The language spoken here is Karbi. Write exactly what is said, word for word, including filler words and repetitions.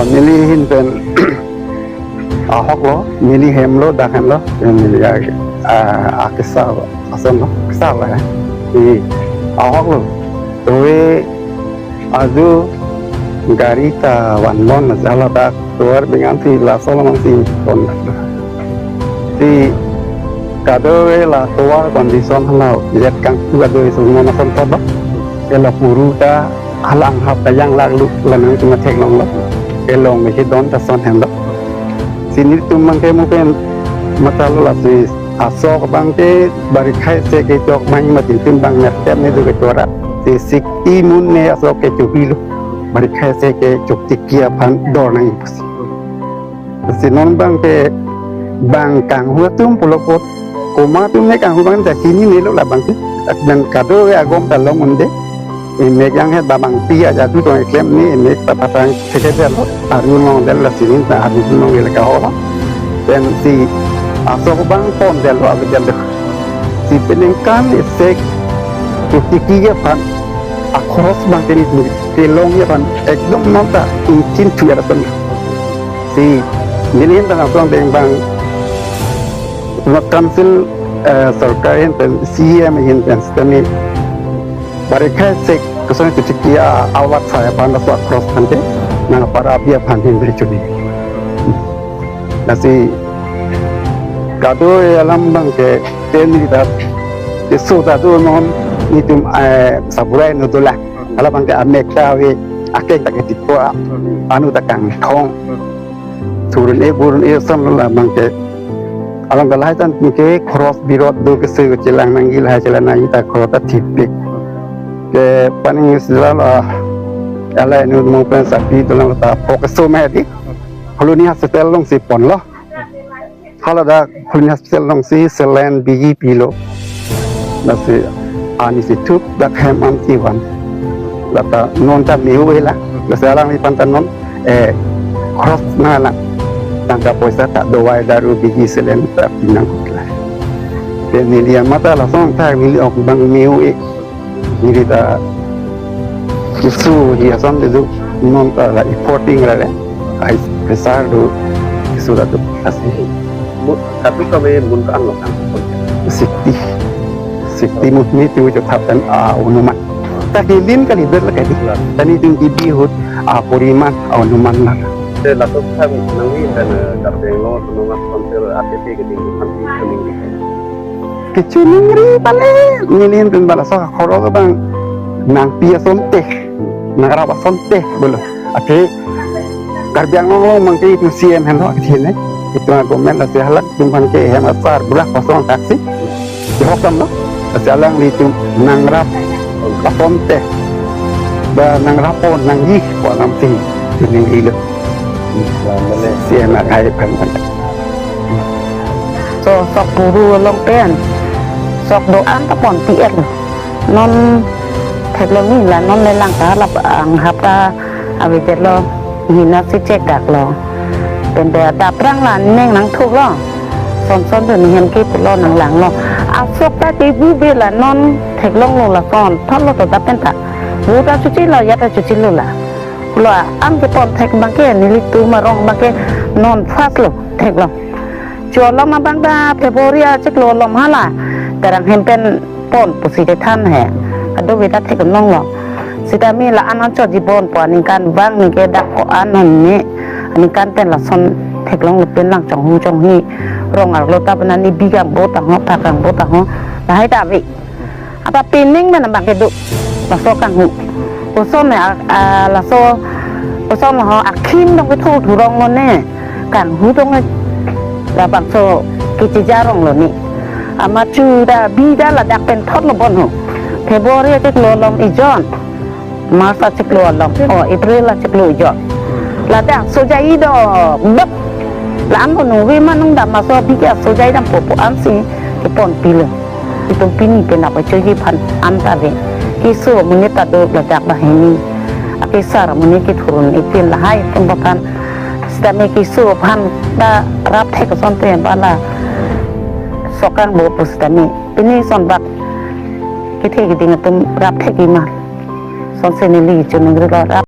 Neli ahin pen ahok lo, neli hem lo, dak hem lo, neli a, a, akesar ason lo, kesar lo, eh. I ahok lo. Towe aju gari ta vanbom, jala dak tovar bengan si laso lo mang si ton. Si kadokave la tovar condition hala jet kangpu kadokave si non ason tot lo. Ela puru ta halang hap kajang lak lu lanang cuma theklong lo. Kelong me hidon ta son hem lo. Si nelitum abang ke mo pen matha lo, lasi asok abang ke bari khai se kechok abang mati tim abang nep tem ne du kechora. Si sikti mun ne asok ke chuhi lo. Bari khai se kechok tiki aphan dor nangji pusi. Si non abang ke bang kanghu atum pulo apot, komat atum ne kanghu abang ta chinine lo labang ke. Ak dan kadokave agom ta long un-e. Emek janghet ba bangpi aja tu tong eklem ne, emek ta patang seke lo, arjulong det, lasi neli ta arjulong le kaho lo. Pensi asok abang pondetlo, avedetlo. Si peningkan isi kutiki aphan, akhoros abang ke neli kelongji aphan ekdom non ta ingchin thu ason. Si neli ahin ta nangtong deng abang, North Council, eh, sorkar ahin pen, C E M ahin pen, sitame bari khai se koson kutiki a-, awat saya aphan laso akhoros aphan ke, nang para abi aphan ahin beri chuni. Lasi kadokave alam abang ke, ten di dat, keso ta do non, nelitum, eh, saburai no dolang. Hala abang ke amek ta ave, akeng ta ke tipo, anu ta kangthong. Thurun-e burun-e ason lo labang ke. Alang ke lahai tan ke khoros birot do, keso chelang nangji, lahai chelang nangji ta khoros ta thipik. Ke paning sila la, alai nu mo pen sapi dolang ta pok keso ma di. Colony Hospital along si ponlo. Hala dak Colony Hospital along si saline bigi pilo. Lasi ani si thup dak hem an si van. Lata non ta me-o-e la. Lasi alangliphan ta non, eh, khoros nanglang. Tangka poisa ta dawai daru bigi saline ta pinang kukla. Te neli amat ta lason ta neli ok abang me-o-e. Neli ta keso hi ason te do, non ta la reporting la le. Ai besar do, keso ta do. Lasi. Mu-, katu kave mun ko-an lo kan. Sikti. Sikti mun ne tu jo thap tan, ah, onuman. Ta hilin kali ber la kali. Ta nelitum kebi ahut, ah, poriman, ah, onuman la. Te laso thang nangli kan, eh, Karbi Anglong Autonomous Council A T P keding kan di kami. Kechiningri pale, neli ahin pen ba laso akhoros abang nangpi asonte, nangrap asonte pulo. Athe Karbi Anglong along abang ke itum C M henlo, athe ne itum agomen lasi halak atum abang ke hem asar bulak kosong taksi. Jehok tam lo, lasi alanglitum nangrap asonte, ba nangrap pon nangji ko alam si chiningri lo. C M akhai aphan. So, sok puru along pen sok do-an ta ponpi-et lo. Non theklong ni la non le lang ta lap anghap ta avedetlo, hina si chek dak lo. Pen pen daprang la neng nangthuk lo. Son son pen hem ke pulo nanglanglo. Asok ta kebu be la non theklong lo lason thot lo to ta pen ta. Bu ta chuchi lo, ya ta chuchi lo la. Pulo an kepon thek abang ke nelitum arong abang ke non first lo theklong. Cholom abang ta February achiklo alom hala. Terang hem pen pon pusi kethan he. Kadokave ta theklong lo. Sitame la-an an chot jibon po aningkan abang ne ke dak ko-an non ne. Aningkan pen lason theklong lo pen lang chonghu chonghi. Rong arlo ta pen ani bi kangbo tangho, phak kangbo tangho. Lahai ta ave. Apa pining mana abang kedo. Laso kanghu. Koson ne a, a, laso koson ho akhim dong kethu thurong lo ne. Kanghu dong ne. Labangso kecheja rong lo ne. Amat chu ta bi ta ladak pen thot lo bon ho. February achiklo alom ejon. March achiklo alom. Oh, April achiklo ejon. Ladak sojai do bek. La-an lo nungve ma nung dam aso bi ke sojai dam popo ansi keponpi lo. Itum pini penap achoji aphan an ta ave. Keso amonit ta do ladak banghini. Akesar amonit kethurun itin lahai atum aphan. Sitame keso aphan ta rap thek asonte ba la sok kangbo pu sitame. Pini son bak kethe keding atum rap thekji ma. Son si neli chiningri lo rap.